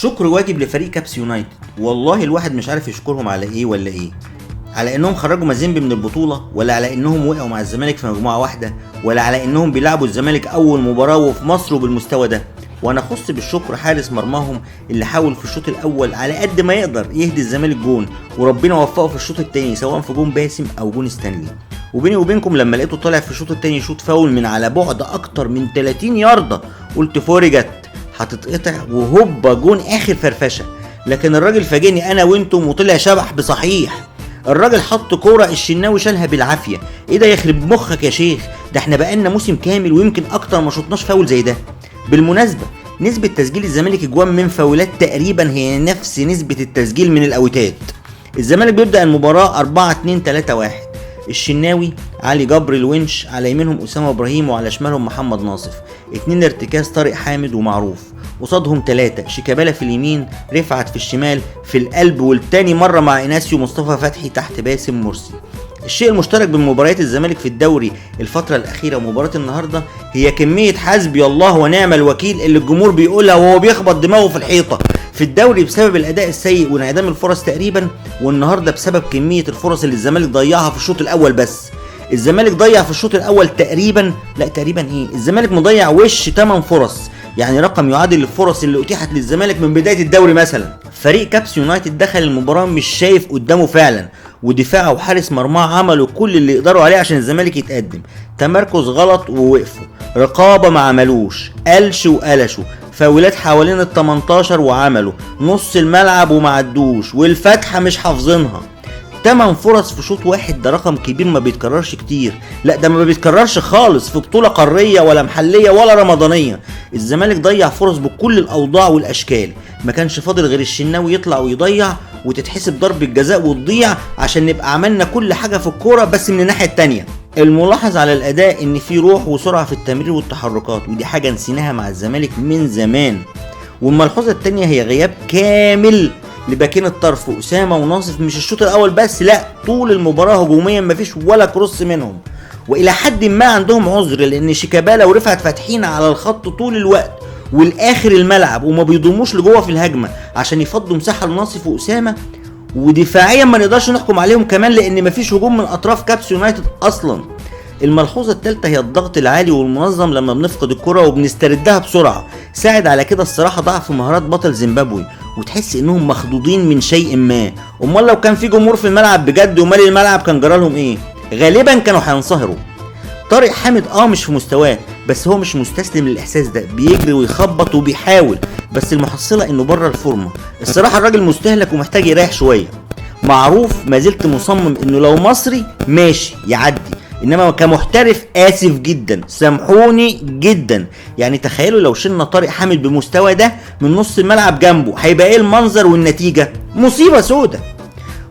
شكر واجب لفريق كابس يونايتد، والله الواحد مش عارف يشكرهم على ايه ولا ايه، على انهم خرجوا مازيمبي من البطولة، ولا على انهم وقعوا مع الزمالك في مجموعة واحدة، ولا على انهم بيلعبوا الزمالك اول مباراة وفي مصر وبالمستوى ده. وانا اخص بالشكر حارس مرماهم اللي حاول في الشوط الاول على قد ما يقدر يهدي الزمالك جون، وربنا وفقه في الشوط الثاني سواء في جون باسم او جون ستانلي. وبيني وبينكم لما لقيته طالع في الشوط الثاني يشوط فاول من على بعد اكتر من 30 ياردة قلت فرجت هتتقطع، وهوبا جون اخر فرفشه. لكن الراجل فاجئني انا وانتم وطلع شبح بصحيح. الراجل حط كورة الشناوي شالها بالعافية، ايه ده يخرب مخك يا شيخ، ده احنا بقالنا موسم كامل ويمكن اكتر ما شطناش فاول زي ده. بالمناسبة نسبه تسجيل الزمالك اجوان من فاولات تقريبا هي نفس نسبه التسجيل من الاوتات. الزمالك بيبدا المباراة 4-2-3-1، الشناوي، علي جبر، الونش، على يمينهم اسامة ابراهيم وعلى شمالهم محمد ناصف، 2 ارتكاز طارق حامد ومعروف، قصادهم 3 شيكابالا في اليمين، رفعت في الشمال، في القلب والتاني مرة مع اناسيو مصطفى فتحي تحت باسم مرسي. الشيء المشترك بين مباريات الزمالك في الدوري الفترة الاخيرة ومباراة النهارده هي كمية حسبي الله ونعم الوكيل اللي الجمهور بيقولها وهو بيخبط دماغه في الحيطة. في الدوري بسبب الاداء السيء وانعدام الفرص تقريبا، والنهارده بسبب كمية الفرص اللي الزمالك ضيعها في الشوط الاول بس. الزمالك ضيع في الشوط الاول تقريبا، لا تقريبا ايه، الزمالك مضيع وش 8 فرص، يعني رقم يعادل الفرص اللي اتيحت للزمالك من بداية الدوري مثلا. فريق كابس يونايتد دخل المباراة مش شايف قدامه فعلا، ودفاعه وحارس مرماه عملوا كل اللي يقدروا عليه عشان الزمالك يتقدم. تمركز غلط ووقفوا، رقابه ما عملوش، قلش وقلشوا، فاولات حوالين ال 18 وعملوا، نص الملعب وما عدوش، والفتحة مش حافظينها. 8 فرص في شوط واحد، ده رقم كبير ما بيتكررش كتير، لا ده ما بيتكررش خالص في بطولة قارية ولا محلية ولا رمضانية. الزمالك ضيع فرص بكل الأوضاع والأشكال، ما كانش فاضل غير الشناوي يطلع ويضيع وتتحسب ضربة جزاء وتضيع عشان نبقى عملنا كل حاجة في الكورة بس من الناحية التانية. الملاحظ على الأداء إن في روح وسرعة في التمرير والتحركات، ودي حاجة نسيناها مع الزمالك من زمان. والملحوظة التانية هي غياب كامل لباكين الطرف اسامة وناصف، مش الشوط الاول بس، لا طول المباراة هجوميا مفيش ولا cross منهم، والى حد ما عندهم عذر لان شيكابالا ورفعت فاتحين على الخط طول الوقت والاخر الملعب وما بيضموش لجوه في الهجمة عشان يفضوا مساحة لناصف واسامة. ودفاعيا ما نقدرش نحكم عليهم كمان لان مفيش هجوم من اطراف كابس يونايتد اصلا. الملحوظة الثالثة هي الضغط العالي والمنظم لما بنفقد الكرة وبنستردها بسرعة، ساعد على كده الصراحة ضعف مهارات بطل زيمبابوي، وتحس انهم مخضوضين من شيء ما. امال لو كان في جمهور في الملعب بجد ومالي الملعب كان جرالهم ايه؟ غالبا كانوا هينصهروا. طارق حامد مش في مستواه، بس هو مش مستسلم للاحساس ده، بيجري ويخبط وبيحاول، بس المحصلة انه بره الفورمة. الصراحة الراجل مستهلك ومحتاج يريح شوية. معروف ما زلت مصمم انه لو مصري ماشي يعدي، انما كمحترف اسف جدا، سامحوني جدا. يعني تخيلوا لو شلنا طارق حامد بمستوى ده من نص الملعب جنبه هيبقى ايه المنظر والنتيجة؟ مصيبة سودة.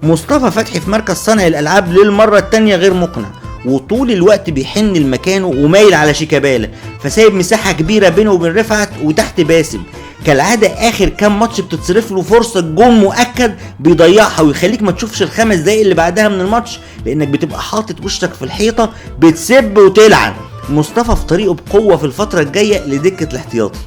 مصطفى فتحي في مركز صانع الالعاب للمرة الثانية غير مقنع، وطول الوقت بيحن لمكانه ومايل على شيكابالا، فسايب مساحة كبيرة بينه وبين رفعت وتحت باسم. كالعادة اخر كام ماتش بتتصرف له فرصة جون مؤكد بيضيعها ويخليك ما تشوفش ال5 دقايق اللي بعدها من الماتش لانك بتبقى حاطط وشك في الحيطة بتسب وتلعن. مصطفى في طريقه بقوة في الفترة الجاية لدكه الاحتياطي.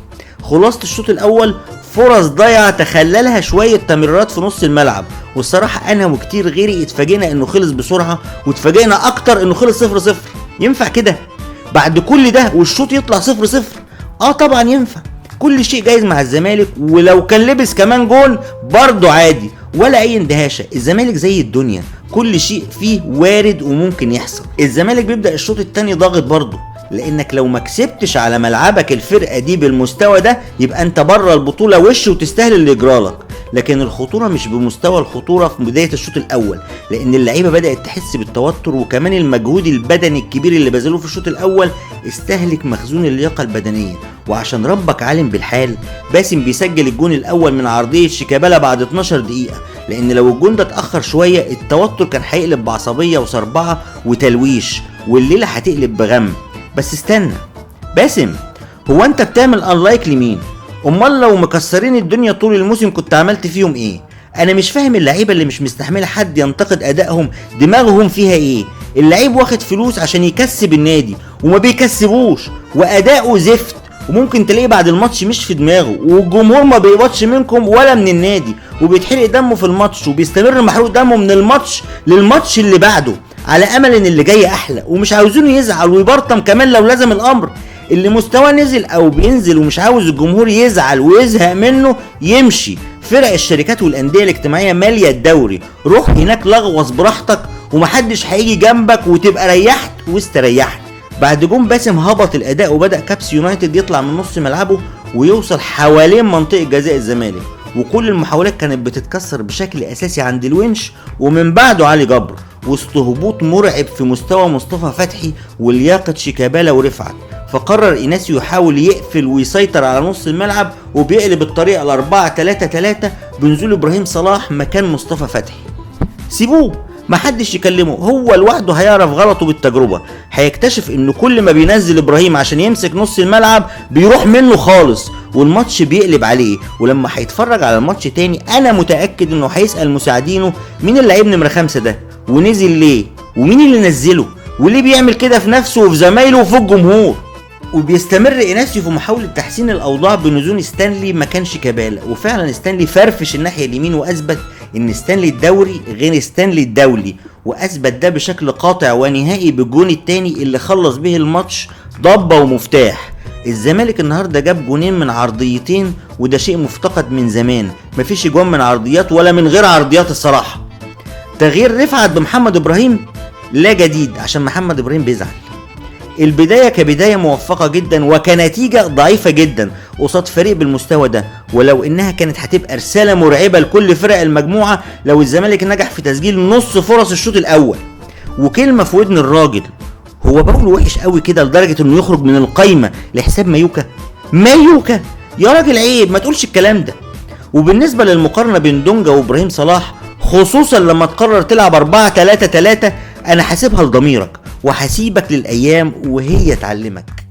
خلاصه الشوط الاول فرص ضايعة تخللها شوية تمريرات في نص الملعب، والصراحة انا وكتير غيري اتفاجئنا انه خلص بسرعة، واتفاجئنا اكتر انه خلص 0-0. ينفع كده بعد كل ده والشوط يطلع 0-0؟ طبعا ينفع، كل شيء جايز مع الزمالك، ولو كان لبس كمان جون برضه عادي ولا اي اندهاشه. الزمالك زي الدنيا، كل شيء فيه وارد وممكن يحصل. الزمالك بيبدا الشوط الثاني ضاغط برضه، لانك لو ما كسبتش على ملعبك الفرقة دي بالمستوى ده يبقى انت بره البطولة وش وتستاهل اللي يجرالك. لكن الخطورة مش بمستوى الخطورة في بداية الشوط الاول، لان اللعيبة بدات تحس بالتوتر، وكمان المجهود البدني الكبير اللي بذلوه في الشوط الاول استهلك مخزون اللياقة البدنية. وعشان ربك عالم بالحال باسم بيسجل الجون الاول من عرضية شيكابالا بعد 12 دقيقة، لان لو الجون ده اتاخر شوية التوتر كان هيقلب بعصبيه وصربعه وتلويش، والليلة هتقلب بغم. بس استنى باسم، هو انت بتعمل unlike لمين؟ امال لو مكسرين الدنيا طول الموسم كنت عملت فيهم ايه؟ انا مش فاهم اللعيبة اللي مش مستحمله حد ينتقد ادائهم دماغهم فيها ايه؟ اللعيب واخد فلوس عشان يكسب النادي وما بيكسبوش، واداؤه زفت، وممكن تلاقيه بعد الماتش مش في دماغه، والجمهور ما بيقبضش منكم ولا من النادي، وبيتحرق دمه في الماتش، وبيستمر محروق دمه من الماتش للماتش اللي بعده على امل ان اللي جاي احلى، ومش عاوزينه يزعل ويبرطم كمان لو لزم الامر. اللي مستواه نزل او بينزل ومش عاوز الجمهور يزعل ويزهق منه يمشي. فرق الشركات والاندية الاجتماعية ماليه الدوري، روح هناك لغوص براحتك ومحدش هيجي جنبك، وتبقى ريحت واستريحت. بعد جون باسم هبط الاداء، وبدا كابس يونايتد يطلع من نص ملعبه ويوصل حوالين منطقة جزاء الزمالك، وكل المحاولات كانت بتتكسر بشكل اساسي عند الونش ومن بعده علي جبر، وسط هبوط مرعب في مستوى مصطفى فتحي ولياقه شيكابالا ورفعت. فقرر ايناسيو يحاول يقفل ويسيطر على نص الملعب، وبيقلب الطريقة ل 4-3-3 بنزول ابراهيم صلاح مكان مصطفى فتحي. سيبوه، محدش يكلمه، هو لوحده هيعرف غلطه بالتجربة، هيكتشف ان كل ما بينزل ابراهيم عشان يمسك نص الملعب بيروح منه خالص، والماتش بيقلب عليه. ولما هيتفرج على الماتش تاني انا متأكد انه هيسأل مساعدينه مين اللعيب نمرة 5 ده، ونزل ليه، ومين اللي نزله، وليه بيعمل كده في نفسه وفي زمايله وفي الجمهور. وبيستمر ايناسيو في محاولة تحسين الأوضاع بنزول ستانلي مكان شيكابالا، وفعلا ستانلي فرفش الناحية اليمين وأثبت إن ستانلي الدوري غير ستانلي الدولي، وأثبت ده بشكل قاطع ونهائي بالجون التاني اللي خلص به الماتش ضبة ومفتاح. الزمالك النهارده جاب جونين من عرضيتين، وده شيء مفتقد من زمان، مفيش جوان من عرضيات ولا من غير عرضيات الصراحة. تغيير رفعت بمحمد إبراهيم لا جديد، عشان محمد إبراهيم بيزعل. البداية كبداية موفقة جدا وكنتيجة ضعيفة جدا قصاد فريق بالمستوى ده، ولو انها كانت هتبقى رسالة مرعبة لكل فرق المجموعة لو الزمالك نجح في تسجيل نص فرص الشوط الاول. وكلمة في ودن الراجل، هو باولو وحش قوي كده لدرجة انه يخرج من القايمة لحساب مايوكا؟ مايوكا يا راجل عيب، ما تقولش الكلام ده. وبالنسبة للمقارنة بين دونجا وابراهيم صلاح، خصوصا لما تقرر تلعب 4-3-3، انا حاسبها لضميرك وحسيبك للأيام وهي تعلمك.